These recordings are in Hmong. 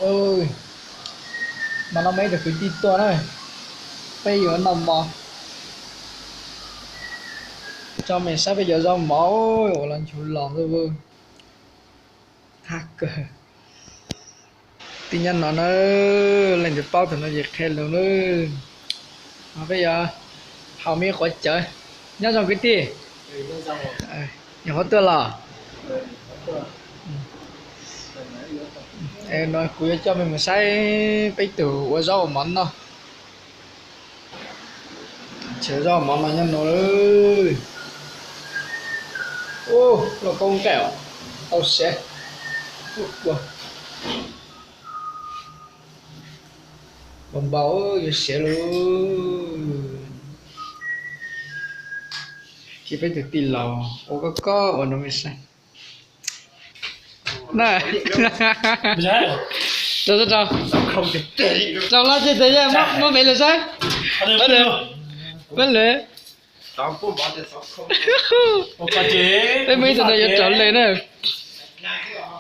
Oj, mas no muaj ib tug kwv tij tuaj na, peb yuav noj mov, tso mej saib peb cov zaub mov uas los nchuv los xwb. Qab kawg. Tij nyob no na, leej twg paub tug no ces qhia lus na. Mas peb yuav haus me quav cawv. Nyob zoo kwv tij. Nyuam qhuav tuaj los? No kuv yuav coj mej mus saib peb tug ua zaub ua mov noj. Tsev zaub mov no nyob no. Ub, lauj kaub nqaij os, tau siav. Ub, kua npau npau yuav siav lauj. Cia peb tug tij laug ua koj koj ua no mej saib. Na, rau, rau, rau lab ces tes muab me lawm saib. Peb lawm. Peb muaj ib tug no yuav raug le na.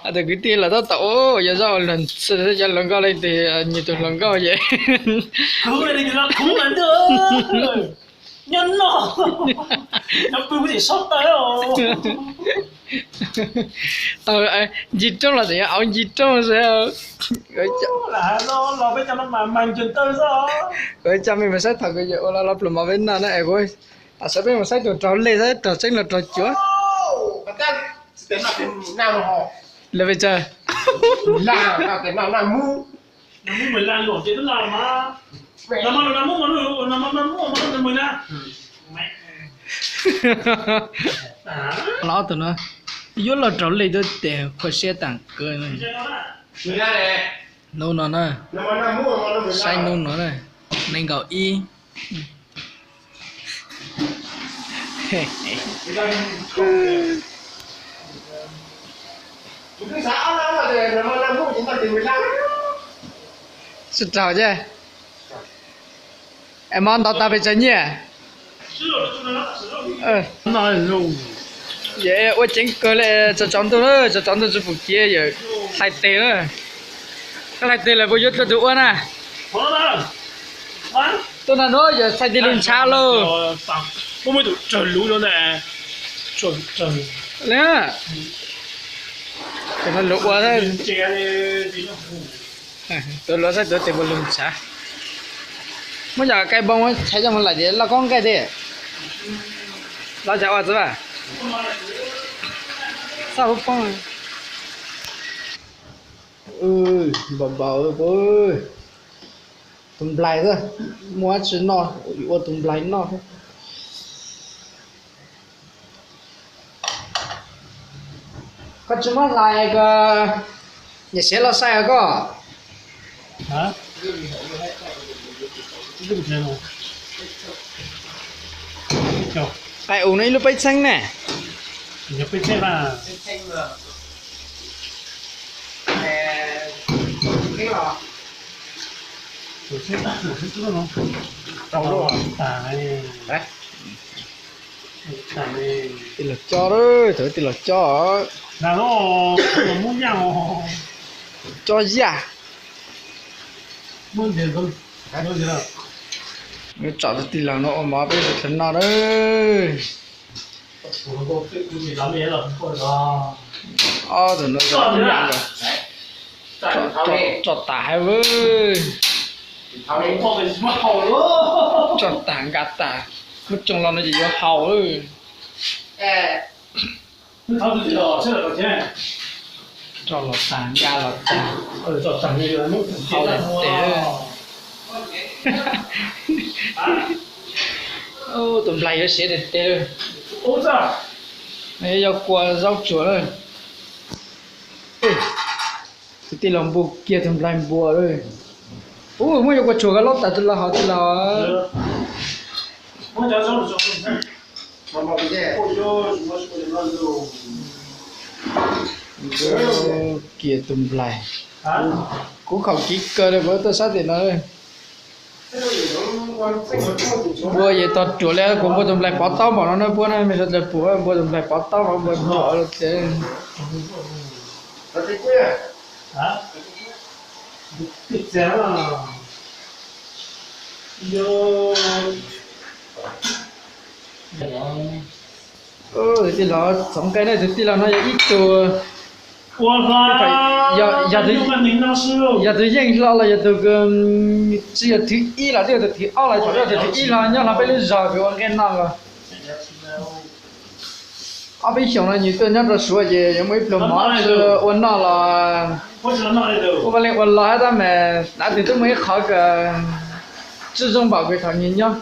Tus kwv tij los tab tom ua yog zaj luag xwb, cov hluas nkauj leej twg nyiam tus hluas nkauj ces nyob no, nyob pw kuv tsis sob taw. Tau ncig rooj los tseem yog auv ncig rooj xwb. Kuv coj mej mus saib thaum kuv yuav ua los pluas mov peb noj na es kuv, tam sim peb mus saib tus raug le saib raug tseeb los raug cuav. Lawv pes tsawg? Los ob tug no yuav los raug le tuaj tes khuv siab tas kawg. Hnub no na, saib hnub no na, nees nkaum ib. Sib raug ces, es mov ntaus tas pes tsawg nyiaj? Ua ceev kawg li, tsaus tsaus ntuj na, tsaus tsaus ntuj tsis pum kev yawm, hlais tes na, hlais tes lawm puas yuav tau tus ua na? Tuaj nag nuav yawm txhais tes lug ntshav lauj. Tus no lug ua, tus luav saib tus tes puas lug ntshav. Muab cov kais npoo tshaiv coj mus laim tias loj koob nqaij tiag. Lov cas ua txawv as. Xab huv poob. Npaum npaum, tus nplaig xwb, muaj dab tsi noj, ua tus nplaig noj. Koj tsis muab hlais ko, niam siav los saib os koj. Qais us no ib lub peb txheeb ne. Tij laug Coj, thaum tij laug Coj, Coj Yaj. Tsom tus tij laug no ua mov peb sawv daws noj na. Ob tug no, tso tas hab, tso tas nka tas, muab tsoo los no ces yuav haus. Tso los tas nka los tas, haus tes. Tus nplaig yuav siav tes tes. Yog kua zaub tsuag na. Tus tij laug npua kiag tus nplaig npua. Ub, muab yuav kua tsuag ko laub tas tij laug, tij laug. Kiag tus nplaig. Kuv khaum kiv kawg li kuv tuaj sab tim no. Npua yeej tog ruam li, kuv npua tus nplaig pov taub npaum no na, puab na mej sawv daws pum, npua tus nplaig pov taub npaum npua ruam li ces. Tij laug, txhoov nqaij nej tus tij laug no yog ib tug, yog tus yeej hlo los yog tus, tsis yog thib ib los twb yog tus thib ob los thaum twb yog tus thib ib hlo nyob hlo peb lub zos kws ua nqaij noj los. Ob peb xyoos no nws tuaj nyob rau Suav ces yuav muaj ib pluag mov ua noj los ua vaj leej ua los hab tab mas dav twg twb muaj ib qhov kws tsis zoo npaum kws thaum nws nyob.